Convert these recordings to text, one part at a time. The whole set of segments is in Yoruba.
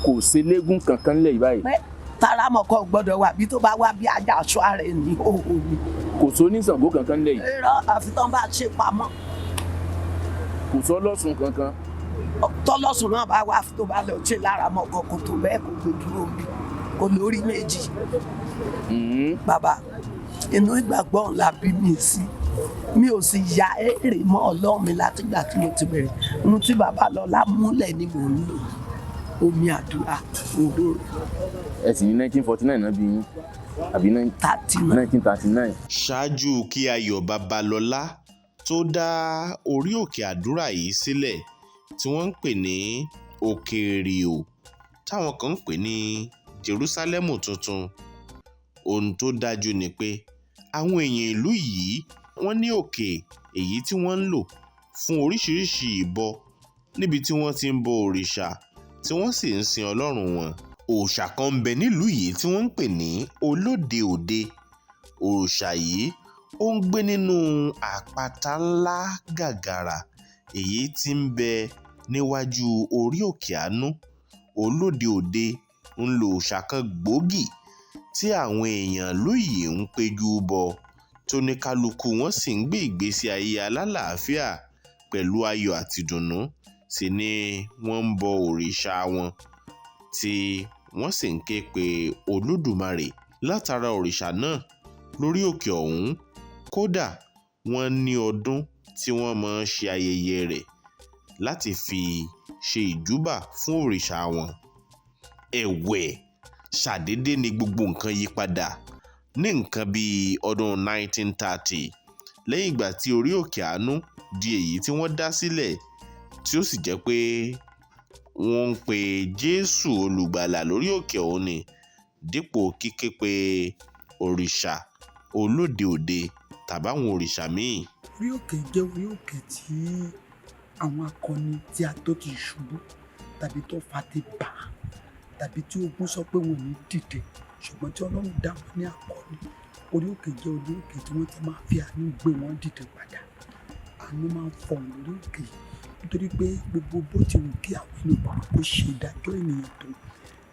Kò sí eléégún kankan nílẹ̀ yìí báyìí? Pé taramọ̀kọ gbọ́dọ̀ wà, bí tó bá wá bí ajá aṣọ ara ẹ̀ ní òhò ni. Kò sí oníṣàngó kankan nílẹ̀ yìí? Irọ́, àfi tán bá ṣe pamọ́. Kò sí ọlọ́ṣun kankan? Tọ́lọ́sùn náà bá wà, tó bá lọ ṣe lára mọ̀kọ, kò tó bẹ́ẹ̀, kò gbé dúró bí kò lórí méjì. Bàbá, inú ìgbàgbọ́ la bí mi sí, mi ò sì ya èrè mọ́ Ọlọ́run mi látìgbà tí mo ti bẹ̀rẹ̀. Ohun tí Babalọ́lá múlẹ̀ ni mò ń lò, omi àdúrà, òróró. Ẹ sì ní 1949 náà bí yín, àbí? 39. 1939. Ṣáájú kí Ayọ̀ Babalọ́lá tó dá orí òkè àdúrà yìí sílẹ̀ tí wọ́n ń pè ní Òkè Èrìò, táwọn kan ń pè ní Jerúsálẹ́mù tuntun, ohun tó dájú ni pé àwọn èèyàn ìlú yìí, wọ́n ní òkè èyí tí wọ́n ń lò fún oríṣiríṣiì ìbọ, níbi tí wọ́n ti ń bọ òrìṣà tí wọ́n sì ń sin Ọlọ́run wọn. Òòṣà kan ń bẹ nílùú yìí tí wọ́n ń pè ní Olóde Òde. Òòṣà yìí, ó ń gbé nínú àpáta ńlá gàgàrà èyí tí ń bẹ níwájú orí òkè àánú. Olóde Òde ń lo òòṣà kan gbòógì tí àwọn èèyàn ìlú yìí ń péjú bọ, tóníkálukú wọn sì ń gbé ìgbésí ayé alálàáfíà pẹ̀lú ayọ̀ àti ìdùnnú sì ni wọ́n ń bọ òrìṣà wọn, tí wọ́n sì ń ké pe Olódùmarè látara òrìṣà náà lórí òkè ọ̀hún. Kódà, wọ́n ní ọdún tí wọ́n máa ń ṣe ayẹyẹ rẹ̀ láti fi ṣe ìjúbà fún òrìṣà wọn. Ẹ̀wẹ̀, ṣàdédé ni gbogbo nǹkan yí padà ní nǹkan bíi ọdún 1930, lẹ́yìn ìgbà tí orí òkè àánú di èyí tí wọ́n dá sílẹ̀, tí ó sì jẹ́ pé wọ́n ń pe Jésù Olùgbàlà lórí òkè ọ̀hún ni, dípò kíké pe òrìṣà Olóde Òde tàbáwọn òrìṣà míì. Orí òkè jẹ́ orí òkè tí àwọn akọni tí a tó ti ṣubú tàbí tó fa ti bà tàbí tí ogun sọ pé wọn ò ní dìde, ṣùgbọ́n tí Ọlọ́run dá wọn ní akọni. Orí òkè jẹ́ orí òkè tí wọ́n ti máa fi àánú gbé wọn dìde padà. Àánú máa ń fọhùn lórí òkè yìí, nítorí pé gbogbo bó ti wù kí àwọn ènìyàn kó ṣe ìdájọ́ ènìyàn tó,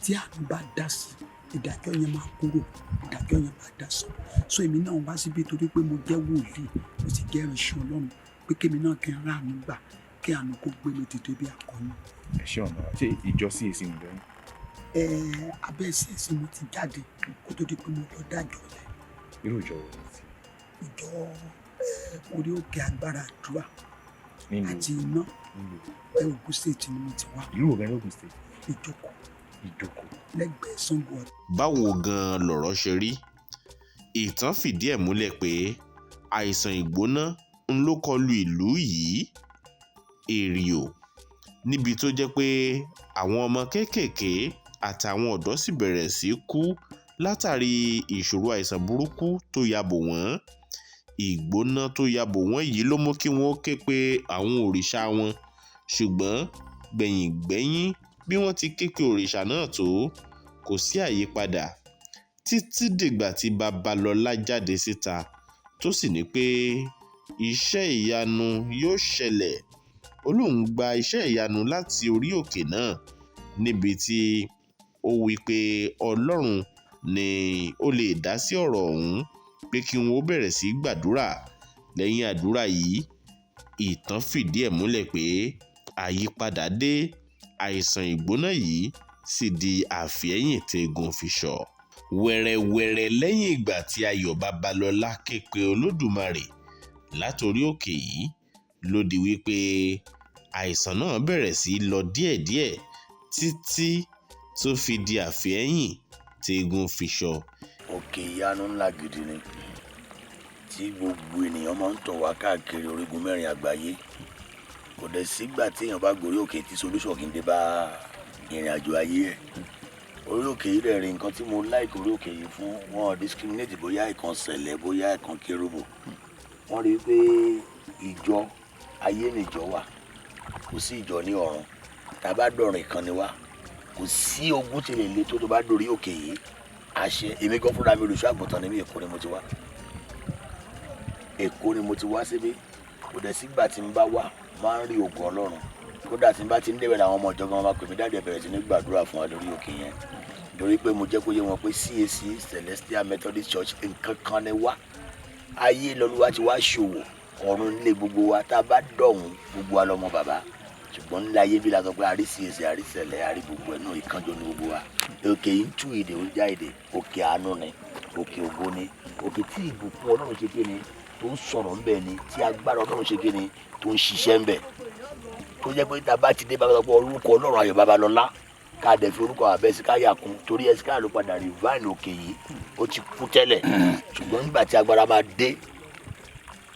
tí àánú bá dá sí, ìdájọ́ yẹn máa kúrò, ìdájọ́ yẹn máa dá sọ. So èmi náà wá síbi torí pé mo jẹ́ wòlíì, mo sì jẹ́ ìránṣẹ́ Ọlọ́run, pé kémi náà kí n ráàánú gbà, kí àánú kó gbé mi dìde bí akọni. Ẹ ṣé ọ̀nà. Ṣé ìjọ CAC nìjọ yín? Ẹ abẹ́ CAC mo ti jáde kó tó di pé mo lọ dájọ́ lẹ̀. Irú ìjọ wo ni ti? Ìjọ orí òkè agbára àdúrà Nílùú? àti iná. Nílùú? Ògùn State ni mo ti wá. Ìlú wo gan ní Ògùn State? Ìjókòó. Ìjókòó. Lẹ́gbẹ̀ẹ́ Ṣàngó Ọ̀tà. Báwo gan-an lọ̀rọ̀ ṣe rí? Ìtàn fìdí ẹ̀ múlẹ̀ pé àìsàn ìgbóná ń ló kọlu ìlú yìí, Èrìò, níbi tó jẹ́ pé àwọn ọmọ kéékèèké àtàwọn ọ̀dọ́ sì bẹ̀rẹ̀ sí í kú látàrí ìṣòro àìsàn burúkú tó ya bò wọ́n. Ìgbóná tó ya bò wọ́n yìí ló mú kí wọ́n ké pe àwọn òrìṣà wọn, ṣùgbọ́n gbẹ̀yìngbẹ́yín, bí wọ́n ti ké pe òrìṣà náà tó, kò sí àyípadà, títí dìgbà tí Babalọ́lá jáde síta tó sì ní pé iṣẹ́ ìyanu yóò ṣẹlẹ̀. Ó lóun gba iṣẹ́ ìyanu láti orí òkè náà, níbi tí ó wí pé Ọlọ́run ni ó lè dá sí ọ̀rọ̀ ọ̀hún, pé kí wọ́n ó bẹ̀rẹ̀ sí í gbàdúrà. Lẹ́yìn àdúrà yìí, ìtàn fìdí ẹ̀ múlẹ̀ pé àyípadà dé, àìsàn ìgbóná yìí sì di àfihẹ́yìn tẹ́gun fi sọ. Wẹ̀rẹ̀wẹ̀rẹ̀ lẹ́yìn ìgbà tí Ayọ̀ Babalọ́lá ké pe Olódùmarè látòrí òkè yìí ló di wípé àìsàn náà bẹ̀rẹ̀ sí í lọ díẹ̀díẹ̀, títí tó fi di àfihẹ́yìn tẹ́gun fi sọ. Òkè ìyanu ńlá gidi ni tí gbogbo ènìyàn máa ń tọ̀ wá káàkiri orígun mẹ́rin àgbáyé. Kò dẹ̀ sígbà tí èèyàn bá gorí òkè tí solution kì í dé bá ìrìn àjò ayé ẹ̀. Orí òkè yìí rẹ̀ rí nǹkan tí mo like orí òkè yìí fún wọn, discriminate bóyá ìkan sẹ̀lẹ̀, bóyá ìkan kérúbù. Wọ́n rí i pé ìjọ ayé nìjọ wà, kò sí ìjọ ní ọ̀run. Tá a bá dọ̀rùn, ìkan ni wá. Kò sí ogun tí lè le tó tó bá dórí òkè yìí, àṣẹ. Èmi gan fúnra mi, olùṣọ́ àgùntàn ní mi. Èkó ni mo ti wá, Èkó ni mo ti wá síbí. Kò dẹ̀ sígbà tí n bá wá, máa ń rí ògùn Ọlọ́run. Kódà tí n bá ti ń débẹ̀ làwọn ọmọ ìjọba wọn máa pè mí dáadé, bẹ̀rẹ̀ sí ní gbàdúrà fún wa lórí òkè yẹn, torí pé mo jẹ́ kó yé wọn pé CAC Celestial Methodist Church nǹkan kan ni wá. Ayé lọ́lúwa ti wá ṣòwò, ọ̀run nílé gbogbo wa. Tá a bá dọ̀hún, gbogbo wa lọ́mọ bàbá, ṣùgbọ́n nílé ayé bí la sọ pé àrí CAC, àrí sẹ̀lẹ̀, àrí gbogbo ẹ̀ náà, ìkànjọ ní gbogbo wa. Òkè yìí ń tú ìdè, ó ń já ìdè. Òkè àánú ni, òkè ògo ni, òkè tí ìbùkún Ọlọ́run ṣe kí ni tó ń sọ̀rọ̀ ńbẹ̀ ni, tí agbára Ọlọ́run ṣe kí ni tó ń ṣiṣẹ́ ńbẹ̀, tó jẹ́ pé tá a bá ti dé, bàbá sọ pé orúkọ Ọlọ́run Ayọ̀ Babalọ́lá, ká dẹ̀ fi orúkọ àbẹ́ síkáyà kún, torí ẹsíkáyà ló padà revine òkè yìí. Ó ti kú tẹ́lẹ̀, ṣùgbọ́n nígbà tí agbára máa dé,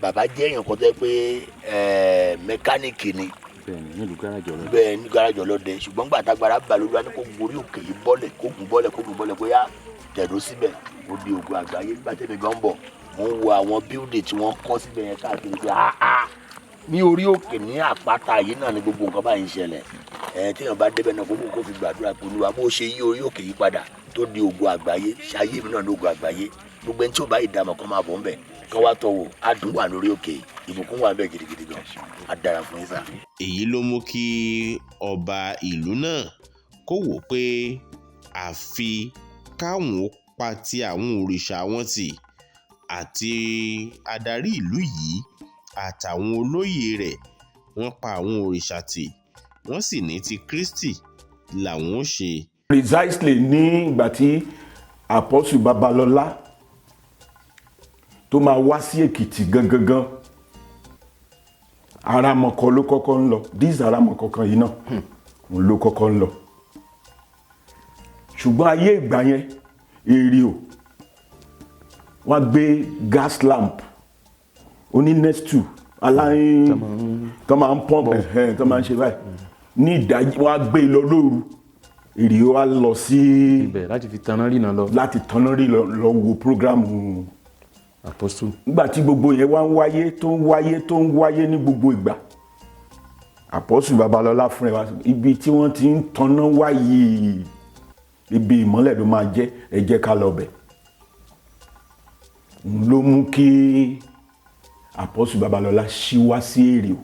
bàbá jẹ́ èèyàn kan tó yẹ pé mẹkáníìkì ni. Bẹ́ẹ̀ni, nílùú gáràjì ọlọ́dẹ. Bẹ́ẹ̀ ní gáràjì ọlọ́dẹ, ṣùgbọ́n nígbà tágbára bá lólu, wá ní kó gorí òkè yìí bọ́lẹ̀, kó gùn bọ́lẹ̀, kó gùn bọ́lẹ̀, kó yá tẹ̀dó síbẹ̀, ó di ògo àgbáyé. Nígbà tẹ́mi gan bọ̀, mo ń wo àwọn building tí wọ́n kọ́ síbẹ̀ yẹn káàkiri pé ah ah, ní orí òkè ní àpáta yìí náà ni gbogbo nǹkan báyìí ń ṣẹlẹ̀. Ẹ téèyàn bá débẹ̀ náà, kókó kó fi gbàdúrà pé Olúwa, bó ṣe yí orí òkè yìí padà tó di ògo àgbáyé, ṣayé mi náà ní ògo àgbáyé. Gbogbo ẹni tí ò bá yìí dàmọ̀ kán máa bọ̀ ńbẹ̀, kán wá tọ̀ wò. Adùn wà lórí òkè, ìbùkún wà ńbẹ̀ gidigidi gan. Á dára fún yín sá. Èyí ló mú kí ọba ìlú náà kó wò ó pé àfi káwọn ó pa ti àwọn òrìṣà wọn tì, àti adarí ìlú yìí àtàwọn olóyè rẹ̀, wọ́n pa àwọn òrìṣà tì, wọ́n sì ní ti Kristi làwọn ó ṣe. Precisely ní ìgbà tí Apostle Babalọ́lá tó máa wá sí Èkìtì gangan, Aramọ̀kọ ló kọ́kọ́ ń lọ. This Aramọ̀kọ kan yìí náà, òun ló kọ́kọ́ ń lọ. Ṣùgbọ́n ayé ìgbà yẹn, èrìò wọ́n gbé gas lamp oní next aláìn tó máa ń pump, ẹ̀hẹ́n, tó máa ń ṣe báyìí ní ìdájí, wọ́n á gbé lọ lóru. Èrìò wa lọ sí ibẹ̀ láti fi taná rìnà lọ. Láti tanná rí lọ, lọ wo program Apostle. Nígbà tí gbogbo yẹn wá ń wáyé, tó ń wáyé, tó ń wáyé ní gbogbo ìgbà, Apostle Babalọ́lá fúnra wa, ibi tí wọ́n ti ń tanná wáyé, ibi ìmọ́lẹ̀ ló máa jẹ́, ẹ jẹ́ ká lọ bẹ̀. Òun ló mú kí Apostle Babalọ́lá ṣí wá sí Èrìò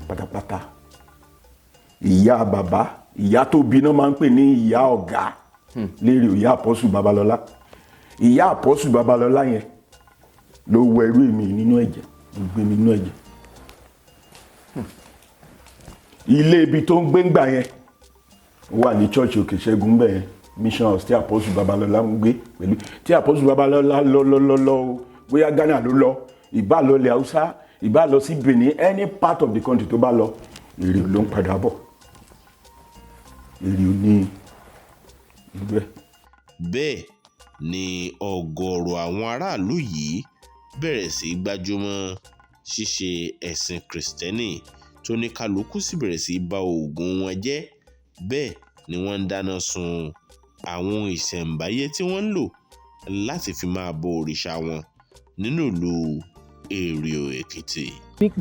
pátápátá. Ìyá bàbá, ìyá tó bí náà máa ń pè ní ìyá ọ̀gá lérè, ìyá Apostle Babalọ́lá. Ìyá Apostle Babalọ́lá yẹn ló wọ ẹrú mi nínú ẹ̀jẹ̀, ló gbé mi nínú ẹ̀jẹ̀. Ilé ibi tó ń gbé ńgbà yẹn wà ní church Òkè Ṣẹ́gun bẹ́ẹ̀ yẹn, mission house tí Apostle Babalọ́lá ń gbé pẹ̀lú tí Apostle Babalọ́lá lọ lọ lọ lọ o, bóyá Ghana ló lọ, ìbá lọ ilẹ̀ Haúsá, ìbá lọ sí Benin, any part of the country tó bá lọ, Èrìò ló ń padà bọ̀. Èrìò ní ìlú ẹ̀. Bẹ́ẹ̀ ni ọ̀gọ̀ọ̀rọ̀ àwọn aráàlú yìí bẹ̀rẹ̀ sí í gbájúmọ́ ṣíṣe ẹ̀sìn Kristẹni, tó ní kálukú sì bẹ̀rẹ̀ sí í ba oògùn wọn jẹ́. Bẹ́ẹ̀ ni wọ́n ń dáná sun àwọn ohun ìṣẹ̀ǹbáyé tí wọ́n ń lò láti fi máa bọ òrìṣà wọn nínú ìlú Èrìò Èkìtì.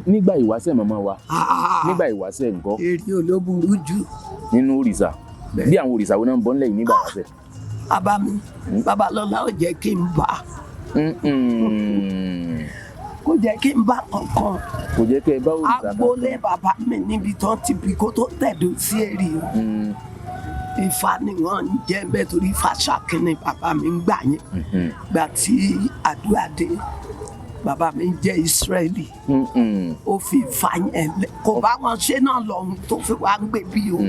Nígbà ìwáṣẹ̀, màmá wa, nígbà ìwáṣẹ̀ ńkọ́? Èrìò ló burú jù. Nínú òrìṣà, bí àwọn òrìṣà wo náà ń bọ́ ńlẹ̀ yìí nígbà ìwáṣẹ̀? Bàbá mi Babalọ́lá ò jẹ́ kí n bá kò jẹ́ kí n bá kankan. Kò jẹ́ kẹ́ ẹ bá òrìṣà kankan. Agboolé bàbá mi níbi tán ti bí kó tó tẹ̀dó sí Èrìò, Ifá ni wọ́n ń jẹ́ bẹ́ẹ̀, torí Ifá ṣàkínní bàbá mi ń gbà yẹn. Gbà tí àdúrà dé, bàbá mi ń jẹ́ Ísírẹ́lì, ó fi Ifá yẹn lẹ̀, kò bá wọn ṣe náà lọ́hùn tó fi wá ń gbé bí o,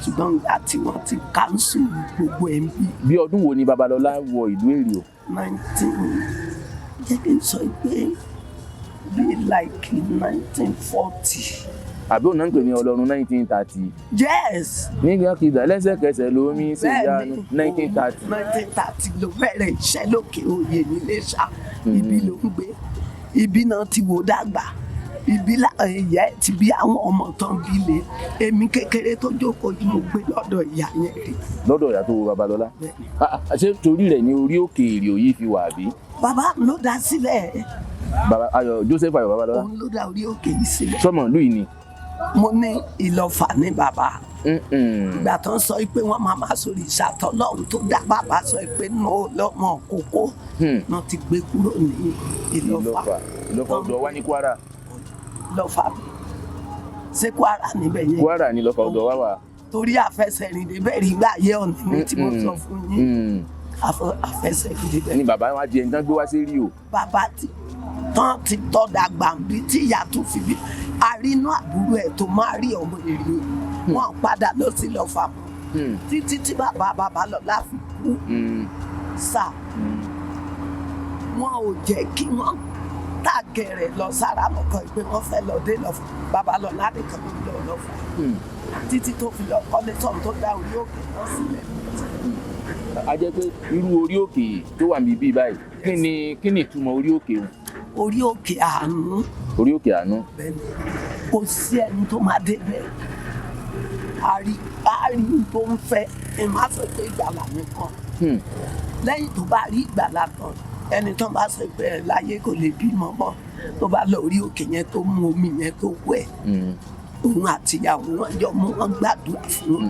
ṣùgbọ́n ìgbà tí wọ́n ti cancel gbogbo ẹ̀ ń bí. Bí ọdún wo ni Babalọ́lá wọ ìlú Èrìò? 19, jẹ́ kí n sọ pé bí like 1940. Àbí òun náà ń pè ní Ọlọ́run 1930? Yes. Nígbàkigbà lẹ́sẹ̀kẹsẹ̀ lómi ṣe ìyanu 1930. 1930 ló bẹ̀rẹ̀ iṣẹ́ lókè òye níléṣà. Ibi ló ń gbé, ibi náà ti wò dàgbà, ibi ìyá ẹ̀ ti bí àwọn ọmọ tán bí lé. Èmi kékeré tó jókòó yìí, mo gbé lọ́dọ̀ ìyá yẹn rí. Lọ́dọ̀ ìyá tó wo Babalọ́lá? Ah, ah, ṣé torí rẹ̀ ní orí òkè Èrìò yìí fi wà bí? Bàbá mi ló dá sílẹ̀. Bàbá Ayọ̀, Joseph Ayọ̀ Babalọ́lá. Òun ló dá orí òkè yìí sílẹ̀. Sọmọ ìlú yìí ni? Mo ní Ìlọ́fà ní bàbá. Ìgbà tó ń sọ pé wọ́n máa máa sórí ìṣàtọ̀ lọ́hùn tó dá, bàbá sọ pé nù lọ́mọ kókó náà ti gbé kúrò ní Ìlọ́fà. Ìlọ́fà, Ìlọ́fà ọ̀dọ̀ wa ní Kwara. Ìlọ́fà Ṣé Kwara níbẹ̀ yẹn? Kwara ni lọ́fà ọ̀dọ̀ wa wà. Torí àfẹsẹ̀rìn débẹ̀ rí gbà yẹ ọ̀nà mi tí mo sọ fún yín. Àfẹsẹ̀rìn débẹ̀. Ni bàbá wa di ẹni tán gbé wá sí Rio. Bàbá tí tán ti tọ́ dàgbà bí tí ìyá tó fi bí àrínú àbúrò ẹ̀ tó máa rí ọmọ èrè wọn padà lọ sí Lọ́fà mọ́ títí tí bàbá Babalọ́lá fi kú sá. Wọn ò jẹ́ kí wọ́n tàgẹ̀rẹ̀ lọ sára mọ̀kàn pé wọ́n fẹ́ lọ dé Lọ́fà. Babalọ́lá nìkan ló lọ Lọ́fà títí tó fi lọ kọ́lé sọ̀rọ̀ tó dá orí òkè náà sílẹ̀. A jẹ́ pé irú orí òkè tó wà níbí báyìí, kí ni ìtumọ̀ orí òkè o? Orí òkè àánú. Orí òkè àánú. Bẹ́ẹ̀ni, kò sí ẹni tó máa débẹ̀ àrí tó ń fẹ́ ẹ má sọ pé ìgbàlà nìkan. Lẹ́yìn tó bá rí ìgbàlà tán, ẹni tó bá sọ pé ẹ láyé kò lè bímọ mọ́, tó bá lọ orí òkè yẹn tó mú omi yẹn tó wẹ̀, òun àtìyàwó wọn jọ mú wọn gbàdúrà fún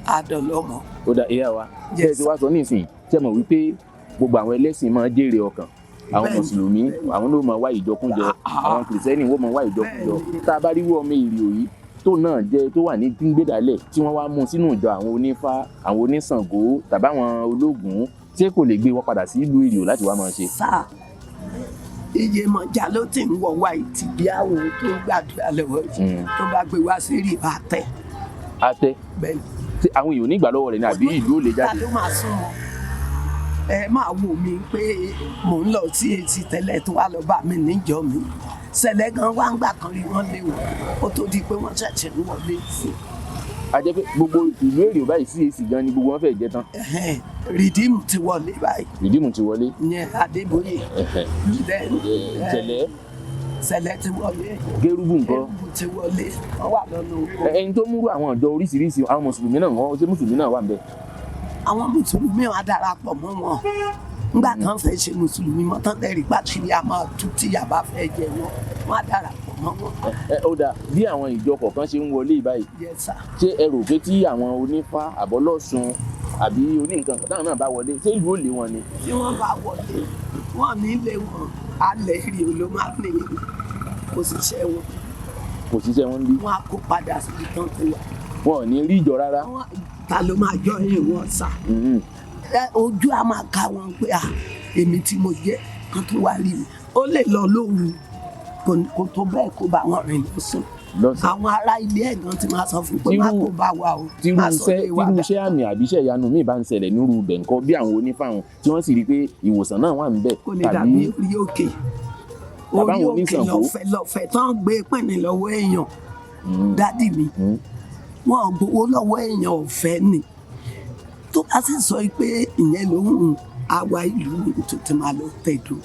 àdọ̀lọ́mọ. Ó dà, ìyá wa, ṣé ẹ ti wá sọ nísìnyí, ṣé ẹ mọ̀ wípé gbogbo àwọn ẹlẹ́sìn máa ń jèrè ọkàn? Àwọn mùsùlùmí àwọn ló máa wá ìjọkúnjọ, àwọn kìrìsìtẹ́nì wọ́n máa wá ìjọkúnjọ. Tá a bá rí ọmọ Èrìò yìí tó náà jẹ tó wà ní gbígbédalẹ̀ tí wọ́n wá mú sínú ìjọ àwọn onífá, àwọn oníṣàngó tàbí àwọn ológun, ṣé kò lè gbé wọn padà sí ìlú Èrìò láti wá máa ṣe? Sáà Iyemọja ló ti ń wọ wá ìtì bí àwọn tó ń gbàdúrà lọ́wọ́ yìí, tó bá gbé wá sí rí àtẹ. Àtẹ. Bẹ́ẹ̀ni. Ṣé àwọn èèyàn nígbà lọ́wọ́ rẹ̀ ni àbí ìlú ò lè jáde? Ta ló máa sún wọn? Ẹ máa wò mí pé mò ń lọ sí etí tẹ́lẹ̀ tó wá lọ bá mi níjọ mi. Sẹ̀lẹ̀ gan wá ń gbà kan rí wọ́n lé wọn, ó tó di pé wọ́n ṣẹ̀ṣẹ̀ ń wọlé sí. A jẹ́ pé gbogbo ìlú Èrìò báyìí CAC gan ni gbogbo wọn fẹ́ẹ́ jẹ tán. Rìdíìmù ti wọlé báyìí. Rìdíìmù ti wọlé. Ìyẹn Adébóyè. Sẹ̀lẹ̀. Sẹ̀lẹ̀ ti wọlé. Gérúbù ńkọ́? Gérúbù ti wọlé, wọ́n wà lọ́nà oko. Ẹni tó múrú àwọn ìjọ oríṣiríṣi, àwọn mùsùlùmí náà wọ́n ṣé mùsùlùmí náà wà ń bẹ̀? Àwọn mùsùlùmí wa darapọ̀ mọ́ wọn nígbà tán fẹ́ ṣe mùsùlùmí mọ́ tán tẹ̀rí pàṣírí a máa tú tí yàrá fẹ́ jẹ wọn, wọn á darapọ̀ mọ́ wọn. Ẹ ó dáa, bí àwọn ìjọ kọ̀ọ̀kan ṣe ń wọlé báyìí. Yes sir. Ṣé ẹ rò pé tí àwọn onífá àbọ́lọ́sùn àbí oníǹkan kan táwọn náà bá wọlé, ṣé ìlú ò lé wọn ni? Tí wọ́n bá wọlé, wọ́n ní lé wọn, alẹ́ Èrìò ló máa ní kò sì ṣẹ́ wọn. Kò síṣẹ́ wọn bí. Wọ́n á kó padà síbi tán tó wà. Wọn ò ní rí ìjọ rárá. Ta ló máa jọ yín wọn sà? Ojú a máa ka wọn pé à èmi tí mo jẹ kan tó wá rí mi. Ó lè lọ lóru kò tó bẹ́ẹ̀ kó bá wọn rìn lọ́sàn. Àwọn ará ilé ẹ̀gán ti máa sọ fún pé má kó bá wa o. Tírú iṣẹ́ àmì àbí iṣẹ́ ìyanu míì bá ń ṣẹlẹ̀ nírú ibẹ̀ ńkọ́, bí àwọn onífàwọn tí wọ́n sì rí i pé ìwòsàn náà wà níbẹ̀. Kò lè dàbí orí òkè. Orí òkè lọ́fẹ̀ẹ́ lọ́fẹ̀ẹ́ tán gbé pìnì lọ́wọ́ èèyàn. Dádì mi, wọn gbowó lọ́wọ́ èèyàn ọ̀fẹ́ ni. Tó bá sì sọ pé ìyẹn ló ń àwa ìlú tó ti máa lọ tẹ̀dó,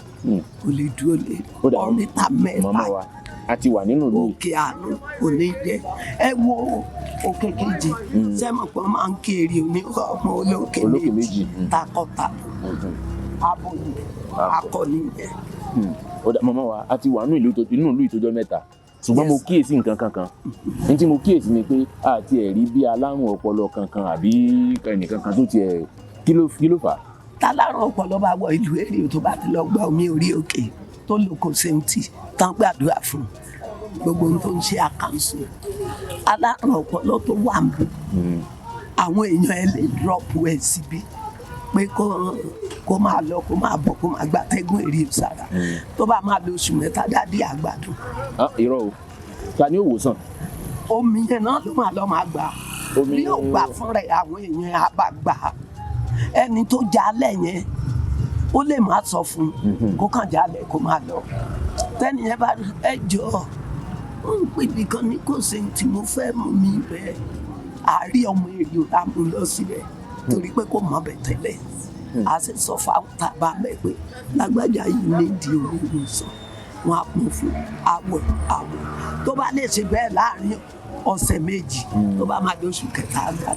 kò lè dúró lé ọ̀rẹ́ta mẹ́ta. A ti wà nínú ìlú. Òkè àánú kò ní jẹ. Ẹ wo òkè kejì, sẹ́mọ̀ pé wọ́n máa ń kiri ní ọmọ olókè méjì takọtabo, abo akọni yẹn. Màmá wa, a ti wà nínú ìlú ìtọ́jọ́ mẹ́ta, ṣùgbọ́n mo kíyèsí nǹkan kankan. Ní tí mo kíyèsí ni pé a ti ẹ̀ rí bí alárùn ọpọlọ kankan àbí ẹnìkankan tó tiẹ̀ kí ló fà á? Tálárùn ọpọlọ bá wọ ìlú Èrìò tó bá ti lọ gba omi orí òkè tó lò kò sèǹtì tán gbàdúrà fún gbogbo ohun tó ń ṣe àkànṣe. Alárùn ọpọlọ tó wà mú àwọn èèyàn ẹ lè dírọ́pù ẹ síbi pé kó máa lọ kó máa bọ̀ kó máa gbàtẹ́gùn Èrìò sára. Tó bá máa lo oṣù mẹ́ta dádì àgbàdo. Irọ́ o, ta ni ó wòsàn? Omi yẹn náà ló máa lọ máa gbà. Bí ó gbà fún rẹ̀ àwọn èèyàn á bá gbà. Ẹni tó jalè yẹn ó lè má sọ fún un kó kàn jalè kó máa lọ. Tẹ́ni yẹn bá ẹ jọ ó ń pè mí kan ní kò sí tí mo fẹ́ mú mi bẹ́ẹ̀. Àárí ọmọ Èrìò la mú lọ síbẹ̀ torí pé kò mọ̀ bẹ̀ tẹ́lẹ̀. A sì sọ fáwọn tàbá mẹ́ pé lágbájá yìí nídìí omi ìwòsàn, wọn á pín fún àwọ̀ àwọ̀. Tó bá lè ṣe bẹ́ẹ̀ láàrin ọ̀sẹ̀ méjì, tó bá máa dóṣù kẹta àgbà.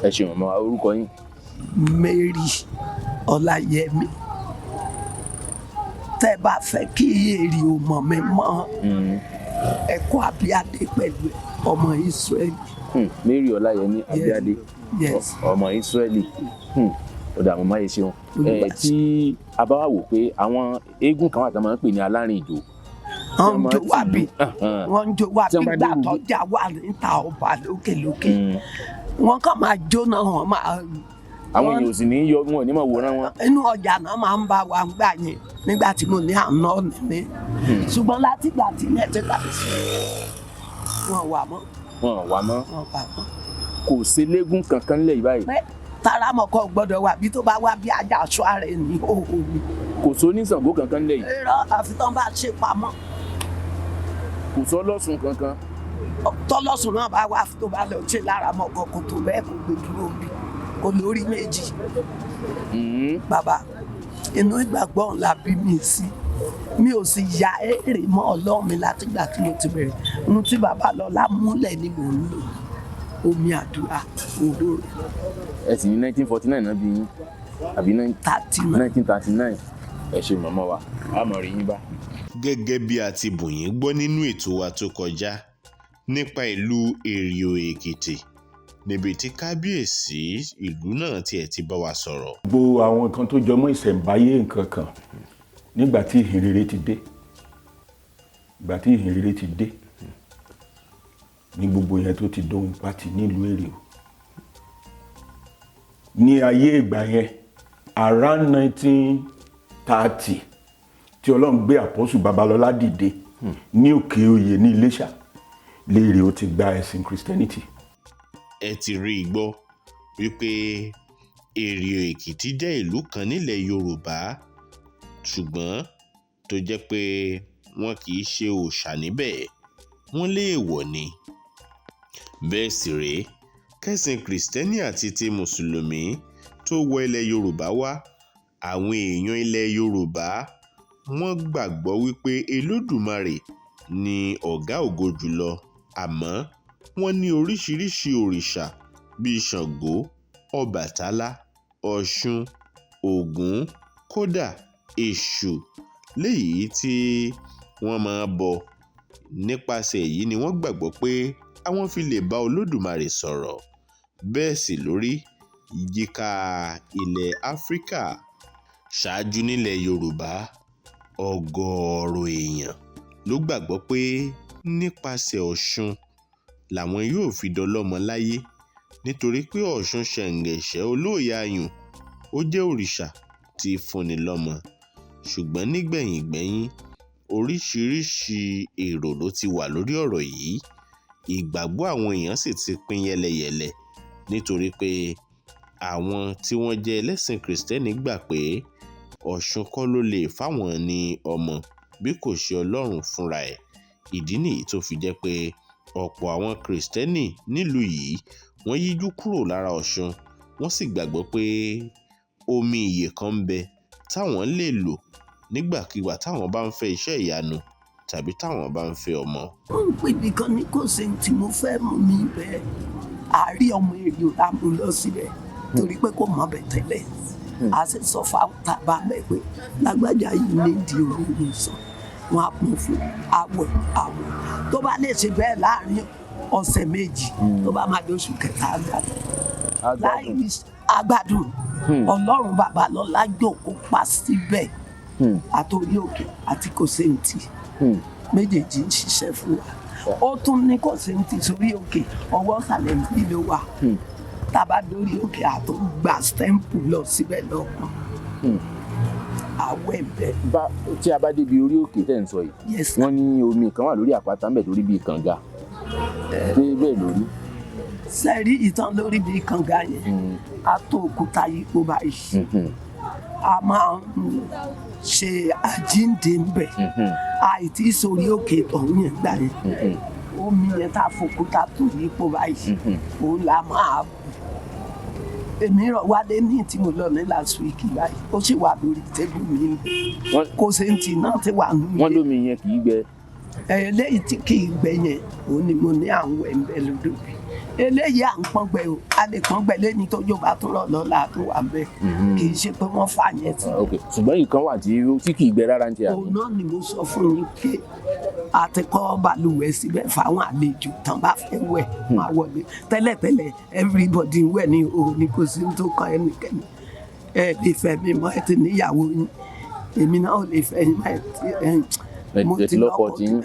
Ẹ ṣeun màmá, orúkọ yín? Mary Ọláyẹmí. Tẹ́ bá fẹ́ kí Èrìò mọ̀ mi mọ́, ẹ kó Abíadé pẹ̀lú ọmọ Ísírẹ́lì. Mary Ọláyẹmí Abíadé, ọmọ Ísírẹ́lì. Ọ̀dà màmá yìí ṣeun. Tí a bá wà wò pé àwọn eégún kan wà tá a máa ń pè ní alárìnjò, Wọ́n ń jó wá bí, wọ́n ń jó wá Tí bí wọ́n bá gbà dé ìlú- tọ́jà wà níta ọba lókèlókè. Wọ́n kàn máa jóná, wọ́n máa Àwọn èèyàn ò sì ní yọ, wọn ò ní mọ̀ wòran wọn. Inú ọjà náà máa ń bá wa gbà yẹn nígbà tí mo ní àná ní, ṣùgbọ́n látìgbà tí ilẹ̀ ti ta sí, wọn wà mọ́. Wọn ò wá mọ́. Wọn wà mọ́. Kò sí légún kankan lẹ̀ yìí báyìí. Pé taramọkọ gbọ́dọ̀ wà bí, tó bá wá bí ajá aṣọ ara ẹ̀ ní òhò ni. Kò sí oníṣàngó kankan lẹ̀ yìí. Irọ́, àfi tán bá ṣe pamọ́. Kò sí ọlọ́sùn kankan. Tọ́lọ́sùn náà bá wá, tó bá lọ ṣe lára mọ́kọ, kò tó bẹ́ẹ̀ kò gbé dúró bí, kò lórí méjì. Bàbá, inú ìgbàgbọ́ ọ̀hún la bí mi sí, mi ò sì ya èrè mọ́ Ọlọ́run mi látìgbà tí mo ti bẹ̀rẹ̀. Ohun tí bàbá Lọ́lá múlẹ̀ ni mò ń lò, omi àdúrà, òróró. Ẹ sì ní 1949 náà bí yín, àbí? 39. 1939. Ẹ ṣe, màmá wa, a mọ̀ rí yín bá. Gẹ́gẹ́ bí a ti bù yín gbọ́ nínú ètò wa tó kọjá nípa ìlú Èrìò Èkìtì, níbi tí kábíyèsí ìlú náà tiẹ̀ ti bá wa sọ̀rọ̀. Gbogbo àwọn nǹkan tó jọmọ́ ìṣẹ̀ǹbáyé, nǹkan kan, nígbà tí ìhìnrere ti dé, ìgbà tí ìhìnrere ti dé ní gbogbo yẹn tó ti dóhun pátì nílùú Èrìò ní ayé ìgbà yẹn, around 1930, tí Ọlọ́run gbé Apostle Babalọ́lá dìde ní Òkè Oyè ní Iléṣà, lérè ó ti gba ẹ̀sìn Christianity. Ẹ ti rí i gbọ́ wípé Èrìò Èkìtì jẹ́ ìlú kan nílẹ̀ Yorùbá, ṣùgbọ́n tó jẹ́ pé wọn kì í ṣe òòṣà níbẹ̀, wọ́n léèwọ̀ ni. Bẹ́ẹ̀ sì rèé, kẹ́sìn Kìrìsìtẹ́nì àti ti Mùsùlùmí tó wọ ilẹ̀ Yorùbá wá, àwọn èèyàn ilẹ̀ Yorùbá wọ́n gbàgbọ́ wípé Olódùmarè ní ọ̀gá ògo jùlọ, àmọ́ wọ́n ní oríṣiríṣiì òrìṣà bíi Ṣàngó, Ọbàtálá, Ọ̀ṣun, Ògún, kódà Èṣù léyìí tí wọ́n máa ń bọ. Nípasẹ̀ èyí ni wọ́n gbàgbọ́ pé àwọn fi lè bá Olódùmarè sọ̀rọ̀. Bẹ́ẹ̀ sì lórí yíká ilẹ̀ Áfíríkà. Ṣáájú nílẹ̀ Yorùbá, ọ̀gọ̀ọ̀rọ̀ èèyàn ló gbàgbọ́ pé nípasẹ̀ Ọ̀ṣun làwọn yóò fi dọlọ́mọ láyé, nítorí pé Ọ̀ṣun Ṣẹ̀ǹgẹ̀ṣẹ̀ Olóòyà-ayùn, ó jẹ́ òrìṣà tí í fúnni lọ́mọ. Ṣùgbọ́n nígbẹ̀yìngbẹ́yín, oríṣiríṣiì èrò ló ti wà lórí ọ̀rọ̀ yìí. Ìgbàgbọ́ àwọn èèyàn sì ti pín yẹ́lẹyẹ̀lẹ, nítorí pé àwọn tí wọ́n jẹ́ ẹlẹ́sìn Kìrìsìtẹ́nì gbà pé Ọ̀ṣun kọ́ ló lè fáwọn ní ọmọ bí kò ṣe Ọlọ́run fúnra ẹ̀. Ìdí nìyí tó fi jẹ́ pé ọ̀pọ̀ àwọn Kìrìsìtẹ́nì nílùú yìí, wọ́n yíjú kúrò lára Ọ̀ṣun, wọ́n sì gbàgbọ́ pé omi ìyè kan ń bẹ táwọn lè lò nígbàkigbà táwọn bá ń fẹ́ iṣẹ́ ìyanu tàbí táwọn bá ń fẹ́ ọmọ. Wọ́n ń pè mí kan ní kò sí tí mo fẹ́ mú mi bẹ́ẹ̀, àárí ọmọ èrè ò mú lọ síbẹ̀ torí pé kò mọ̀ bẹ̀ tẹ́lẹ̀. A sì sọ fáwọn tàbá bẹ́ẹ̀ pé lágbájá yìí nídìí omi ìwòsàn, wọn á pọn fún àwẹ̀ àwẹ̀. Tó bá lè ṣe bẹ́ẹ̀ láàrin ọ̀sẹ̀ 2, tó bá máa dóṣù kẹta, àgbàdo láì agbádùn. Ọlọ́run Babalọ́lá jókòó pa síbẹ̀, àtòrí òkè àti kòsèǹtì méjèèjì ń ṣiṣẹ́ fún wa. Ó tún ní kòsèǹtì sórí òkè, ọwọ́ ìsàlẹ̀ níbí ló wà. Tá a bá dórí òkè, àtó gba stẹ́ǹpù lọ síbẹ̀ lọ́kàn, àwẹ̀ bẹ́ẹ̀. Bá tí a bá débi orí òkè tẹ̀ ń sọ yìí, Yes, sir. wọ́n ní omi kan wà lórí àpáta ńbẹ̀ torí bíi kànga, ṣé bẹ́ẹ̀ lórí? Sẹ́rí ìtàn lórí bíi kànga yẹn, a tó òkúta yípo báyìí, a máa ń ṣe àjíǹde ńbẹ̀. Àìtí sórí òkè tọ̀hún yẹn gbà yẹn, omi yẹn tá a fòkúta tó yípo báyìí, òun la máa bù. Èmi rọ̀ wálé ní tí mo lọ ní last week báyìí, ó sì wà lórí table mi. Kò sí ti náà ti wà nínú. Wọ́n lómi yẹn kì í gbẹ. Eléyìí tí kì í gbẹ yẹn, òun ni mo ní à ń wẹ̀ ń bẹ lódò bí. Eléyìí à ń pọ́n gbẹ o, a lè pọ́n gbẹ lẹ́ni tójò bá tún rọ̀ lọ́la tó wà ń bẹ. Kì í ṣe pé wọ́n fà yẹn sí. Ok, ṣùgbọ́n ìkan wà tí kì í gbẹ rárá ń tiẹ̀. Òun náà ni mo sọ fún yín pé a ti kọ́ balùwẹ̀ síbẹ̀ fáwọn àlejò tán bá fẹ́ wẹ̀, máa wọlé. Tẹ́lẹ̀tẹ́lẹ̀, everybody wẹ̀ ní òun ni, kò sí tó kan ẹnikẹ́ni. Ẹ lè fẹ́ mi mọ́, ẹ ti níyàwó yín, èmi náà ò lè fẹ́ yín mọ́, ẹ ti Mo Ẹ ti lọ́kọ tí ń.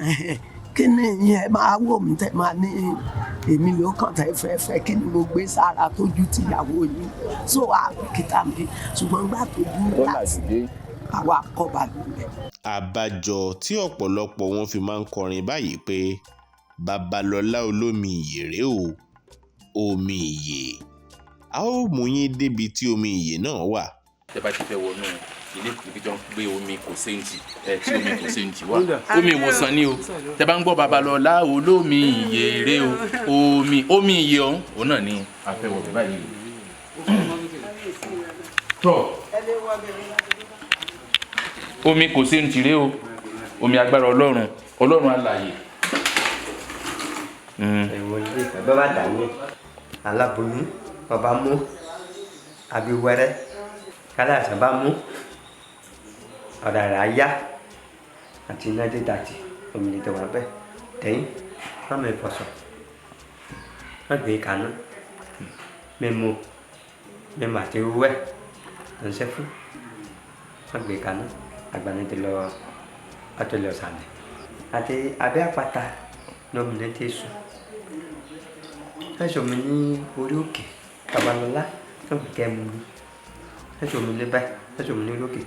Kí ni ìyẹn máa wò mí tẹ máa ní èmi ló kàn tẹ fẹ́ fẹ́? Kí ni mo gbé sára tójú tìyàwó yín? So àbìkítà mi, ṣùgbọ́n gbà tó dúró Tó láti làjú dé. Àwa kọ́ balùwẹ̀. Àbájọ tí ọ̀pọ̀lọpọ̀ wọn fi máa ń kọrin báyìí pé Babalọ́lá olómi ìyè rèé o, omi ìyè. A ó mú yín débi tí omi ìyè náà wà. Tẹ bá ti fẹ́ wọnú ilé ibi tí wọ́n gbé omi kò séǹtì ẹ, tí omi kò séǹtì wà, omi ìwòsàn ni o. Tẹ bá ń gbọ́ Babalọ́lá olómi ìyè rèé o, omi ìyè ọ̀hún òun náà ni a fẹ́ wọ̀ báyìí. Tọ́ omi kò séǹtì rèé o, omi agbára Ọlọ́run, Ọlọ́run alààyè. Ẹ̀wọ̀n ilé ìfẹ́ bá bá dà ní aláboyún ọba mú abiwẹ́rẹ́ kálá àṣà bá mú ọ̀rọ̀ àrà yá àti iná dídàtì omi lè tẹ̀wá bẹ́ẹ̀ tẹ̀yìn má mi fọṣọ má gbé kaná mímu mímu àti wíwẹ̀ lọ́sẹ̀ fún má gbé kaná àgbàní ti lọ ọtí lọ sàlẹ̀ àti abẹ́ àpáta ní omi ní ti sùn ẹsọ mi ní orí òkè Babalọlá náà kò kẹ́ mu ní ẹsọ mi ní báyìí, ẹsọ mi ní orí òkè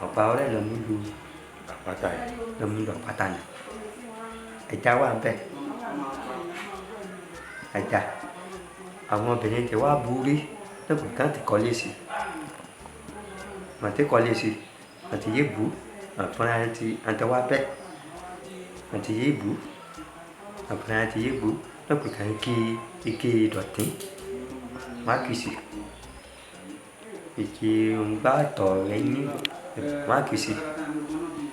ọ̀pá ọ̀rẹ́ lọ mú lu Àpáta yìí. Lọ mú lu àpáta ni ẹja wà bẹ́ẹ̀, ẹja àwọn obìnrin ti wá borí náà kò kàn ti kọ́lé sí màtí kọ́lé sí àti yé bu àfúnra ti àti wá bẹ́ẹ̀ àti yé bu àfúnra ti yé bu náà kò kàn kí ike ìdọ̀tí má kì í sí ike ńgbà tọ̀ rẹ ní má kì í sí.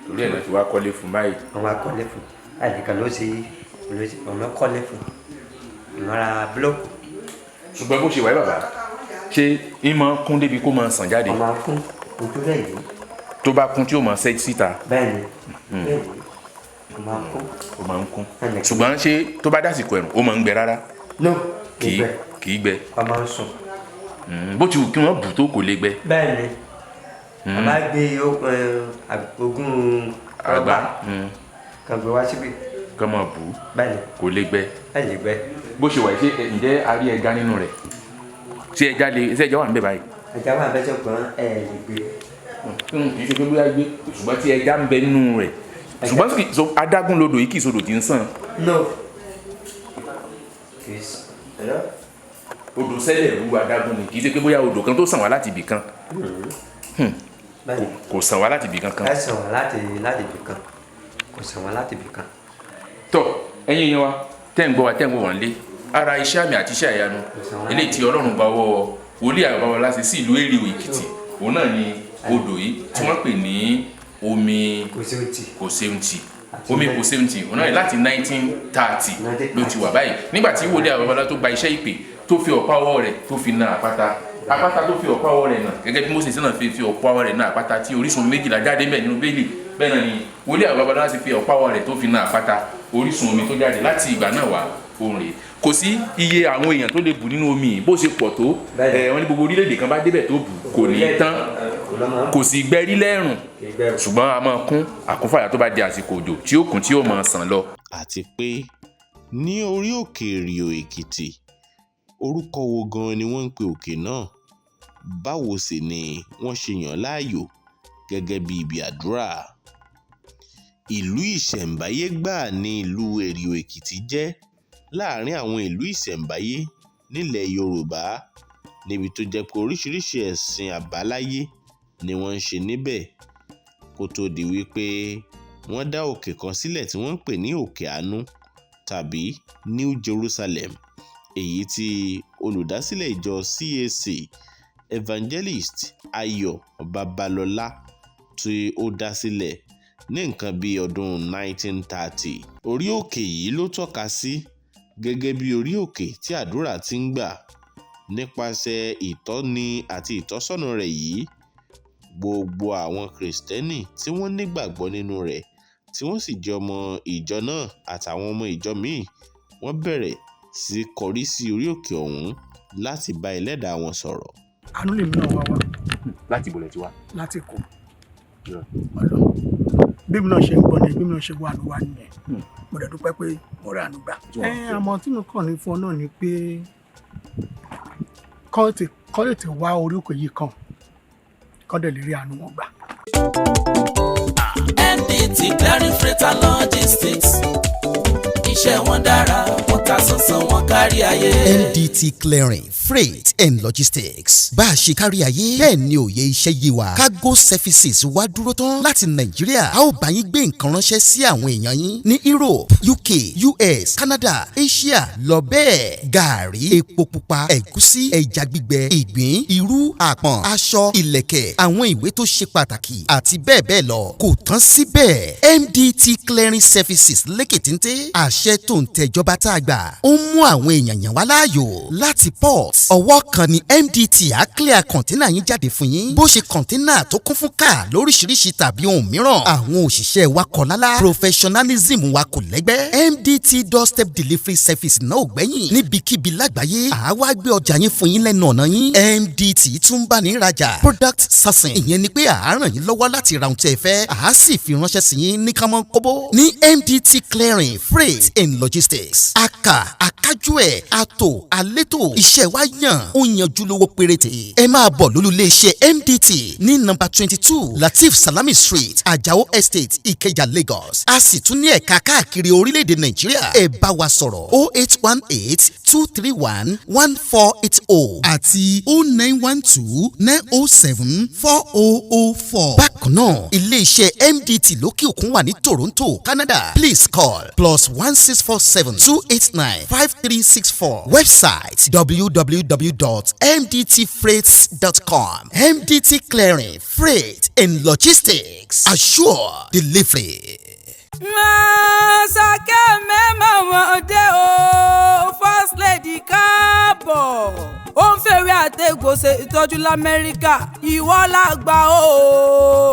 Torí ẹ̀ náà ti wá kọ́lé fún báyìí. Àwọn akọ́lé fún àìníkan ló ṣe ọ̀nà kọ́lé fún ìmọ̀ra búlọ́ọ̀kù. Ṣùgbọ́n bó ṣe wáyé bàbá, ṣé ìmọ̀ kún débi kó máa sàn jáde? Ọmọ akún ojú rẹ̀ yìí. Tó bá kún tí ó máa ṣẹ́ síta. Bẹ́ẹ̀ni, bẹ́ẹ̀ni, ọmọ akún. Ó máa ń kún, ṣùgbọ́n ṣé tó bá dásìkò ẹ̀rùn ó máa ń gbẹ rárá? No. Kì í kì í gbẹ. Ọ máa ń sùn. Bó ti wù kí wọ́n bù tó kò lè gbẹ. Bẹ́ẹ̀ni, a bá gbé ogún àgbà kan gbé wá síbi. Kán máa bù ú. Bẹ́ẹ̀ni. Kò lè gbẹ. Ẹ lè gbẹ. Bó ṣe wà yìí, ṣé ǹjẹ́ a rí ẹja nínú rẹ̀? Ṣé ẹja lè ṣé ẹja wà níbẹ̀ báyìí? Ẹja wà bẹ́ẹ̀ ṣùgbọ́n ẹ lè gbé. Kì í ṣe pé bóyá gbé, ṣùgbọ́n tí ẹja ń bẹ nínú rẹ̀, ṣùgbọ́n adágún lodò yìí kì í sodò tí ń sàn. No. Kì í Odò sẹ́lẹ̀ rú adágún ni, kì í ṣe pé bóyá odò kan tó sàn wá láti ibì kan. Kò sàn wá láti ibì kankan. Ẹ sàn wá láti ibì kan, kò sàn wá láti ibì kan. Tọ́ ẹ̀yin yẹn wa tẹ́ ń gbọ́ wa, tẹ́ ń wò wọ́n lé, ara iṣẹ́ àmì àti iṣẹ́ ìyanu eléyìí tí Ọlọ́run gba ọwọ́ wòlíì Ayọ̀ Babalọ́lá ṣe sí ìlú Èrìò Èkìtì, òun náà ni odò yìí tí wọ́n pè ní omi Kòséuntì. Omi Kòséuntì òun náà ni láti 1930 ló ti wà báyìí, nígbà tí wòlíì Ayọ̀ Babalọ́lá tó gba iṣẹ́ ìpè, tó fi ọ̀pá ọwọ́ rẹ̀ tó fi na àpáta. Àpáta tó fi ọ̀pá ọwọ́ rẹ̀ nà, gẹ́gẹ́ bí Mósè náà fi ọ̀pá ọwọ́ rẹ̀ nà àpáta tí orísun 12 jáde ńbẹ̀ nínú Bíbélì, bẹ́ẹ̀ náà ni wòlíì Ayọ̀ Babalọ́lá sì fi ọ̀pá ọwọ́ rẹ̀ tó fi na àpáta, orísun omi tó jáde láti ìgbà náà wá òun rèé. Kò sí iye àwọn èèyàn tó lè bù nínú omi yìí bó ṣe pọ̀ tó ẹ. Wọ́n ní gbogbo orílẹ̀-èdè kan bá débẹ̀ tó bù kò ní tán, kò sì gbẹ́rí lẹ́rùn, ṣùgbọ́n a máa kún àkúnfàyà tó bá di àsìkò òjò tí ó kún tí ó máa sàn lọ. Àti pé ní orí òkè Èrìò Èkìtì, orúkọ wo gan-an ni wọ́n ń pe òkè náà? Báwo sì ni wọ́n ṣe yàn án láàyò gẹ́gẹ́ bí ibi àdúrà? Ìlú ìṣẹ̀ǹbáyé gbáà ni ìlú Èrìò Èkìtì jẹ́ láàrin àwọn ìlú ìṣẹ̀ǹbáyé nílẹ̀ Yorùbá, níbi tó jẹ́ pé oríṣiríṣi ẹ̀sìn àbáláyé ni wọ́n ń ṣe níbẹ̀ kó tóó di wípé wọ́n dá òkè kan sílẹ̀ tí wọ́n ń pè ní Òkè Àánú tàbí New Jerusalem, èyí tí olùdásílẹ̀ ìjọ CAC Evangelist Ayọ̀ Babalọ́lá tí ó dá sílẹ̀ ní nǹkan bíi ọdún 1930. Orí òkè yìí ló tọ́ka sí gẹ́gẹ́ bí orí òkè tí àdúrà ti ń gbà. Nípasẹ̀ ìtọ́ni àti ìtọ́sọ́nà rẹ̀ yìí, gbogbo àwọn Kìrìsìtẹ́nì tí wọ́n nígbàgbọ́ nínú rẹ̀ tí wọ́n sì jẹ́ ọmọ ìjọ náà àtàwọn ọmọ ìjọ míì, wọ́n bẹ̀rẹ̀ sí í kọrí sí orí òkè ọ̀hún láti bá ẹlẹ́dàá wọn sọ̀rọ̀. Àánú lèmi náà wá wá. Láti ibo lẹ ti wá? Láti Èkó. Ọlọ́run, bí mi náà ṣe ń gbọ́ ni, bí mi náà ṣe wà ló wà nìyẹn. Mo dẹ̀ dúpẹ́ pé mo rí àánú gbà. Ẹ àmọ́ tí mo kàn ní fún ọ náà ni pé kọ́ lè ti wá orí òkè yìí kan, kọ́ dẹ̀ lè rí àánú wọn gbà. MDT Clearing Freight and Logistics, iṣẹ́ wọn dára, wọ́n ta sánsán, wọn kárí ayé. MDT Clearing Freight and Logistics, bá a ṣe kárí ayé bẹ́ẹ̀ ni òye iṣẹ́ yé wa. Cargo services wá dúró tán láti Nàìjíríà. A ó bá yín gbé nǹkan ránṣẹ́ sí àwọn èèyàn yín ní Europe, UK, US, Canada, Asia lọ bẹ́ẹ̀. Gàárì, epo pupa, ẹ̀gúsí, ẹja gbígbẹ, ìgbín, irú, àpọ̀n, aṣọ, ìlẹ̀kẹ̀, àwọn ìwé tó ṣe pàtàkì àti bẹ́ẹ̀ bẹ́ẹ̀ lọ. Kò tán síbẹ̀, MDT Clearing Services lékè téńté. Àṣẹ tó ń tẹjọba tá a gbà ó ń mú àwọn èèyàn yàn wá láàyò láti port. Ọwọ́ kan ni MDT á clear container yín jáde fún yín, bó ṣe container tó kún fún káà lóríṣiríṣi tàbí ohun mìíràn. Àwọn òṣìṣẹ́ wa kọ̀ lálá, professionalism wa kò lẹ́gbẹ́. MDT doorstep delivery service náà ò gbẹ́yìn. Níbikíbi lágbàáyé, àá wá gbé ọjà yín fún yín lẹ́nu ọ̀nà yín. MDT tún bá ní rajà, product sourcing, ìyẹn ni pé àá ràn yín lọ́wọ́ láti ra ohun tí ẹ fẹ́, àá sì fi ránṣẹ́ sí yín ní kánmọ́ kóbó. Ní MDT Clearing Freight and Logistics, aka akájú ẹ̀ àtò àlétò, iṣẹ́ wa yàn, ó yanjú, lówó péréte. Ẹ máa bọ̀ lólú iléeṣẹ́ MDT ní nọ́mbà 22 Lateef Salami Street, Ajao Estate, Ìkẹjà, Lagos. A sì tún ní ẹ̀ka káàkiri orílẹ̀-èdè Nàìjíríà. Ẹ bá wa sọ̀rọ̀ 08182311480 àti 09129074004. Bákan náà, iléeṣẹ́ MDT lókè òkun wà ní Toronto, Canada. Please call +16472895364. Website www.mdtfreights.com. MDT Clearing Freight and Logistics, assure delivery. Sàkẹ́ mẹ́mọ̀ wọn dé o, First Lady, káàbọ̀. Ó ń fèrè àtẹ̀gò ṣe ìtọ́jú lamẹ́ríkà, ìwọ làgbà o.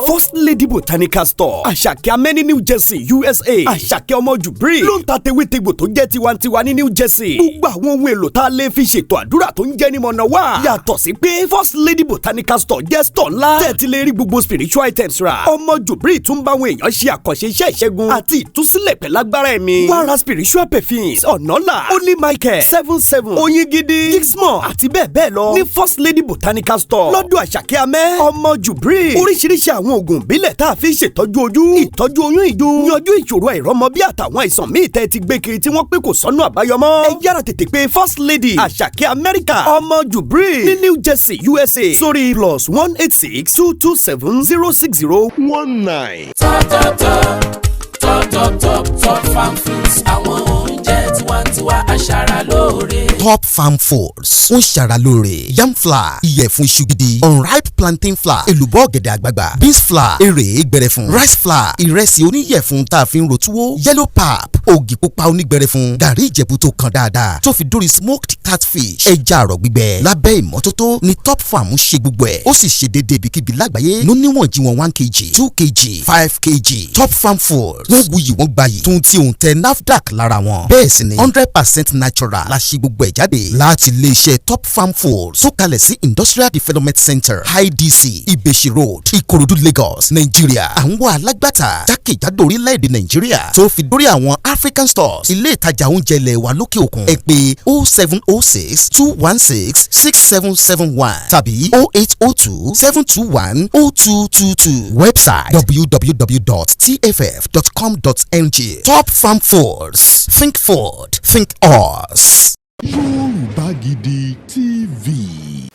First Lady Botanical Store, Àṣàkẹ́ Amẹ́ní, New Jersey, USA. Àṣàkẹ́ ọmọ Jubril ló ń ta tewétegbò tó jẹ́ tiwantiwa ní New Jersey. Gbogbo àwọn ohun èlò tá a lè fi ṣètò àdúrà tó ń jẹ́ ní mọ̀nà wá. Yàtọ̀ sí pé First Lady Botanical Store jẹ́ store ńlá tẹ́ ti lè rí gbogbo spiritual items rà, ọmọ Jubril tún bá àwọn èèyàn ṣe àkànṣe iṣẹ́ ìṣẹ́gun àti ìtúsílẹ̀ pẹ̀lágbára ẹ̀mí. Wá ra spiritual perfumes, ọ̀nàlà, Holy Michael, seven seven, oyin gidi, gixmore àti bẹ́ẹ̀ bẹ́ẹ̀ lọ ní First Lady Botanical Store lọ́dọ̀ Àṣàkẹ́ Amẹ́ ọmọ Jubril. Oríṣiríṣi àwọn oògùn ìbílẹ̀ tá a fi ń ṣètọ́jú ojú, ìtọ́jú oyún ìju, yanjú ìṣòro àìrọ́mọbí àtàwọn àìsàn míì tẹ́ ti gbé kiri tí wọ́n pé kò sọ́nà àbáyọ mọ́. Ẹ yára tètè pé First Lady Àṣàkẹ́ Amẹ́ríkà ọmọ Jubril ní New Jersey, USA sórí +18622706019. Top top top top top top Top Farm Foods, àwọn oúnjẹ tiwantiwa, aṣara lóore. Top Farm Foods ń ṣara lóore. Yam flour, ìyẹ̀fun iṣu gidi, unripe plantain flour, èlùbọ́ ọ̀gẹ̀dẹ̀ àgbagbà, beans flour, èrè gbẹrẹfun, rice flour, ìrẹsì oníyẹ̀fun tá a fi ń ro túwó, yellow pap, ògì pupa onígbẹrẹfun, gàrí Ìjẹ̀bú tó kan dáadáa, tó fi dórí smoked catfish, ẹja àrọ̀ gbígbẹ lábẹ́ ìmọ́tótó ní Top Farm ń ṣe gbogbo ẹ̀. Ó sì ṣe déédéé ibikíbi lágbàáyé ló níwọ̀n jí wọn, 1 kg, 2 kg, 5 kg. Top Farm Foods, wọ́n wuyì, wọ́n gbayì, tún tí òun tẹ NAFDAC lára wọn. Bẹ́ẹ̀ sì ni 100% natural la ṣe gbogbo ẹ̀ jáde láti iléeṣẹ́ Top Farm Foods tó kalẹ̀ sí Industrial Development Center, IDC, Ìbèṣì Road, Ìkòròdú, Lagos, Nàìjíríà. Àwọn alágbàtà jákèjádò orílẹ̀-èdè Nàìjíríà tó fi dórí àwọn African stores, ilé ìtajà oúnjẹ ilẹ̀ wa lókè òkun. Ẹ pè 07062166771 tàbí 08027210222. Website www.tff.com.ng. Top Farm Foods, think food, think us. Yorùbá Gidi TV.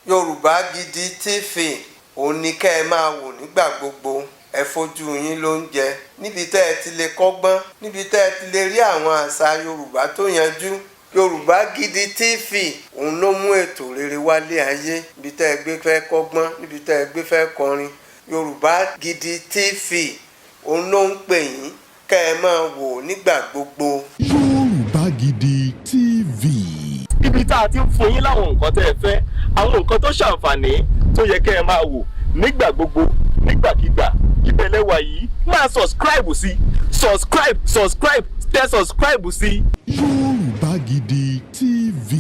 Yorùbá Gidi TV, òun ni kẹ́ ẹ máa wò nígbà gbogbo. Ẹ fojú yín ló ń jẹ níbi tẹ́ ẹ ti lè kọ́gbọ́n, níbi tẹ́ ẹ ti lè rí àwọn àṣà Yorùbá tó yanjú. Yorùbá Gidi TV, òun ló mú ètò rere wálé ayé. Níbi tẹ́ ẹ gbé fẹ́ kọ́gbọ́n, níbi tẹ́ ẹ gbé fẹ́ kọrin, Yorùbá Gidi TV, òun ló ń pè yín kẹ́ ẹ máa wò nígbà gbogbo. Yorùbá Gidi TV. Ibi tá a ti ń fún yín láwọn nǹkan tẹ́ ẹ fẹ́, àwọn nǹkan tó ṣàǹfààní tó yẹ kẹ́ ẹ máa wò nígbà gbogbo, nígbàkigbà, ìbẹ̀lẹ̀ wà yìí. Máa subscribe sí, subscribe, subscribe, tẹ subscribe sí. Yorùbá Gidi TV.